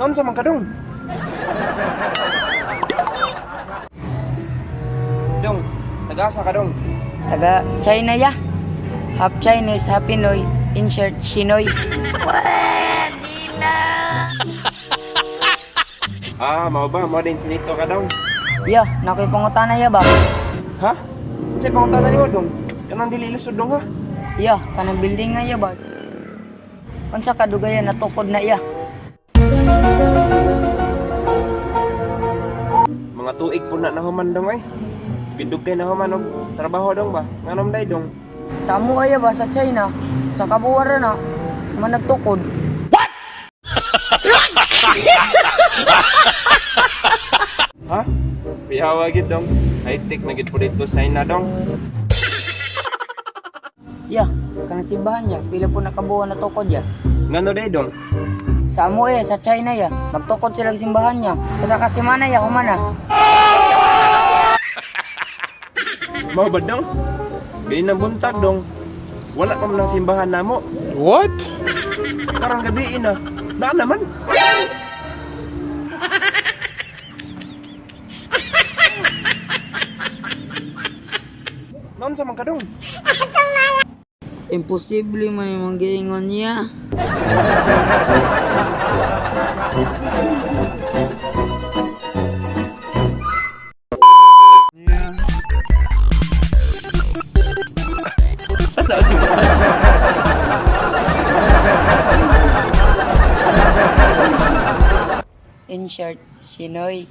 Naunsa man ka, dong? Dong, taga-asa ka, dong? Taga China ya. Half Chinese, half Pinoy. Insert Shinoy. Ah, mao ba? Mao din sinito ka, dong? Ya, nakoy pangutana ya ba? Ha? Unsay pangutana nimo, dong? Kanang dili lusod, dong, ha? Ya, kanang building nga ya ba? Unsa kadugayan natukod na iya? Mga tuig po na nahuman, dong, ay. Gidugay na human og trabaho, dong, ba? Nganom day, dong? Sa amo ay ba sa China? Sa kabuwara na man nagtukod. Ha? Bihawa gid, dong. High-tech na gid po dito sa ina, dong. Ya, kanang simbahan ya, pila po nakabuo na tukod ya. Ngano day, dong? Sa amo eh, sa China ya, magtukod sila sa simbahan ya. Usa ka semana ya, humana. Mao ba, dong? Gani ng buntag, dong. Wala pa man ang simbahan namo. What? Karong gabi na. Naa naman. Naunsa man ka, dong? Imposible man imong giingon niya. In short, Shinoy.